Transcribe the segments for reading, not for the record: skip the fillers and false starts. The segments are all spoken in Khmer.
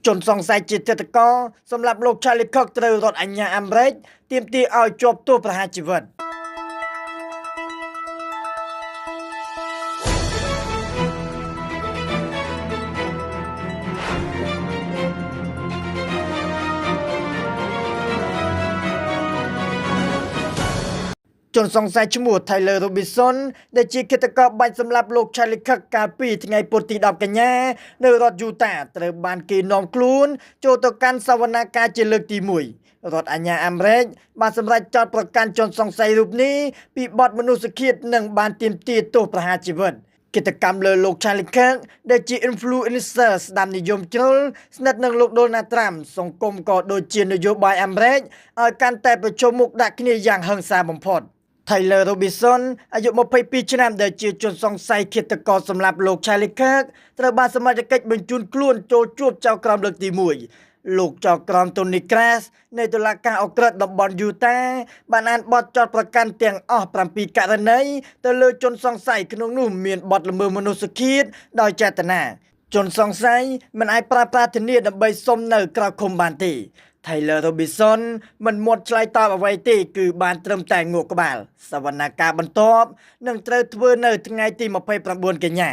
ជនសង្ស័យជាឃាតករសម្រាប់លោក Charlie Kirk ត្រូវរដ្ឋអាជ្ញាអាមេរិកទាមទារឲ្យជាប់ទោសប្រហារជីវិត។ ជនសង្ស័យឈ្មោះ Tyler Robinson ដែលជាឃាតករបាញ់សម្លាប់លោក Charlie Kirk កាលពីថ្ងៃពុធទី10កញ្ញានៅរដ្ឋ Utah ត្រូវបានគេនាំខ្លួនចូលទៅកាន់សវនាការជាលើកទី1រដ្ឋអាជ្ញាអាមេរិកបានសម្រេចចោទប្រកាន់ជនសង្ស័យរូបនេះពីបទមនុស្សឃាតនិងបានទាមទារទោសប្រហារជីវិត។ គិតកម្មលើលោក Charlie Kirk ដែលជា influencer ស្ដាំនិយមជ្រុលស្និទ្ធនឹងលោក Donald Trump សង្គមក៏ដូចជានយោបាយអាមេរិកឲ្យកាន់តែប្រជុំមុខដាក់គ្នាយ៉ាងហិង្សាបំផុត។ Tyler Robinson អាយុ22ឆ្នាំដែលជាជនសង្ស័យឃាតករសម្លាប់លោក Charlie Kirk ត្រូវបានសមត្ថកិច្ចបញ្ជូនខ្លួនចូលជួបចៅក្រមលើកទី1លោកចៅក្រម Tony Crass នៃតុលាការអក្រិតតំបន់ Utah បានអានបទចោទប្រកាន់ទាំងអស់7ករណីទៅលើជនសង្ស័យក្នុងនោះមានបទល្មើសមនុស្សឃាតដោយចេតនាជនសង្ស័យមិនអាចប្រើប្រាស់ធានាដើម្បីសុំនៅក្រៅឃុំបានទេ Tyler Robinson មិនមាត់ឆ្លើយតបអ្វីទេគឺបានត្រឹមតែងក់ក្បាលសវនកម្មបន្ទាប់នឹងត្រូវធ្វើនៅថ្ងៃទី29កញ្ញា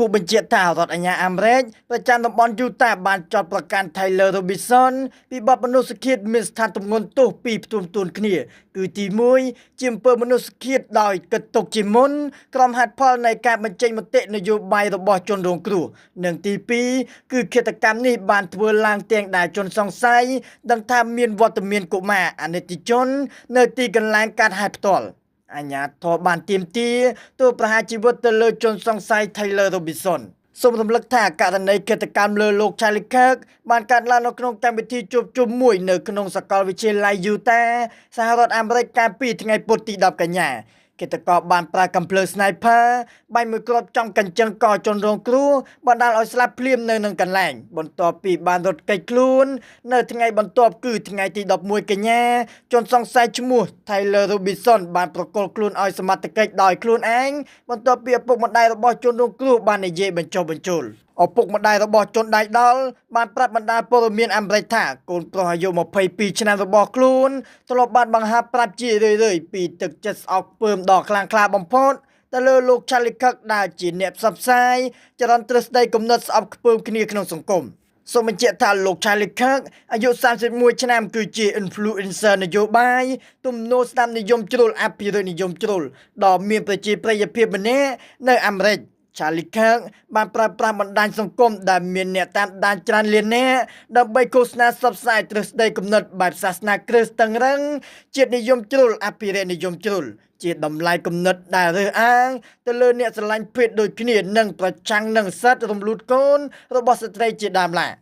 គូបញ្ជាក់ថារដ្ឋអាជ្ញាអាមេរិកប្រចាំតំបន់ Utah បានចោទប្រកាន់ Tyler Robinson ពីបទមនុស្សឃាតមានស្ថានទម្ងន់ទោសពីរផ្ទួនៗគ្នាគឺទី1ជាអំពើមនុស្សឃាតដោយគិតទុកជាមុនក្រោមហេតុផលនៃការបញ្ចេញមតិនយោបាយរបស់ជនរងគ្រោះនិងទី2គឺឃាតកម្មនេះបានធ្វើឡើងទាំងដែលជនសង្ស័យដឹងថាមានវត្តមានកុមារអនិច្ចជននៅទីកន្លែងកាត់ហេតុផ្ទាល់អាជ្ញាធរបានទាមទារទោសប្រហារជីវិតទៅលើជនសង្ស័យ Tyler Robinson សូមរំលឹកថាករណីឃាតកម្មលើលោក Charlie Kirk បានកើតឡើងនៅក្នុងកម្មវិធីជួបជុំមួយនៅក្នុងសាកលវិទ្យាល័យ Utah សហរដ្ឋអាមេរិកកាលពីថ្ងៃពុធទី10កញ្ញាឃាតករបានប្រើកាំភ្លើង Sniper បាញ់មួយគ្រាប់ចំកញ្ចឹងកជនរងគ្រោះបណ្ដាលឲ្យស្លាប់ភ្លាមនៅនឹងកន្លែងបន្ទាប់ពីបានរត់គេចខ្លួននៅថ្ងៃបន្ទាប់គឺថ្ងៃទី11កញ្ញាជនសង្ស័យឈ្មោះ Tyler Robinson បានប្រគល់ខ្លួនឲ្យសមត្ថកិច្ចដោយខ្លួនឯងបន្ទាប់ពីឪពុកម្ដាយរបស់ជនរងគ្រោះបាននិយាយបញ្ចុះបញ្ចូលឪពុកម្ដាយរបស់ជនដៃដល់បានប្រាប់បណ្ដាព័ត៌មានអាមេរិកថាកូនប្រុសអាយុ22ឆ្នាំរបស់ខ្លួនធ្លាប់បានបង្ហាញប្រាប់ជារឿយៗពីទឹកចិត្តស្អប់ខ្ពើមដ៏ខ្លាំងក្លាបំផុតទៅលើលោក Charlie Kirk ដែលជាអ្នកផ្សព្វផ្សាយចរន្តទ្រឹស្ដីគំនិតស្អប់ខ្ពើមគ្នាក្នុងសង្គមសូមបញ្ជាក់ថាលោក Charlie Kirk អាយុ31ឆ្នាំគឺជា influencer នយោបាយទំនោរស្ដាំនិយមជ្រុលអភិរក្សនិយមជ្រុលដ៏មានប្រជាប្រិយភាពម្នាក់នៅអាមេរិក Charlie Kirk បានប្រើប្រាស់បណ្ដាញសង្គមដែលមានអ្នកតាមដានច្រើនលាននាក់ដើម្បីឃោសនាផ្សព្វផ្សាយទ្រឹស្ដីគំនិតបែបសាសនាគ្រិស្តតឹងរឹងជាតិនិយមជ្រុលអភិរក្សនិយមជ្រុលជាតម្លៃគំនិតដែលរើសអើងទៅលើអ្នកស្រឡាញ់ភេទដូចគ្នានិងប្រឆាំងនឹងសិទ្ធិរំលូតកូនរបស់ស្ត្រីជាដើមឡើយ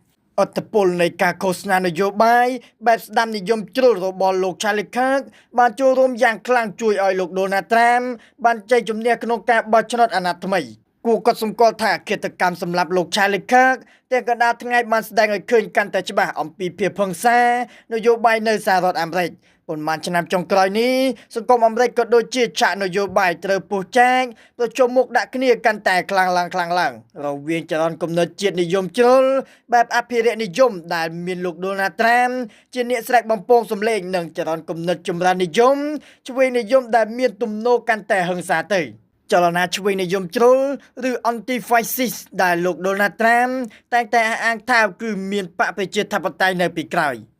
ឥទ្ធិពលនៃការឃោសនានយោបាយបែបស្ដាំនិយមជ្រុលរបស់លោក Charlie Kirk បានចូលរួមយ៉ាងខ្លាំងជួយឲ្យលោក Donald Trump បានជ័យជំនះក្នុងការបោះឆ្នោតអាណត្តិថ្មីគួរកត់សម្គាល់ថាឃាតកម្មសម្រាប់លោក Charlie Kirk ទាំងកណ្ដាលថ្ងៃបានស្ដែងឲ្យឃើញកាន់តែច្បាស់អំពីភាពហិង្សានយោបាយនៅសហរដ្ឋអាមេរិកប៉ុន្មានឆ្នាំចុងក្រោយនេះសង្គមអាមេរិកក៏ដូចជាឆាកនយោបាយត្រូវពុះចែកប្រជុំមុខដាក់គ្នាកាន់តែខ្លាំងឡើងខ្លាំងឡើងរវាងចរន្តគំនិតជាតិនិយមជ្រុលបែបអភិរក្សនិយមដែលមានលោក Donald Trump ជាអ្នកស្រែកបំពងសម្លេងនិងចរន្តគំនិតចម្រើននិយមឆ្វេងនិយមដែលមានទំនោរកាន់តែហិង្សាទៅចលនាឆ្វេងនិយមជ្រុលឬ anti-fascist ដែលលោក Donald Trump តែងតែអះអាងថាគឺមានបកប្រជាធិបតេយ្យនៅពីក្រោយ។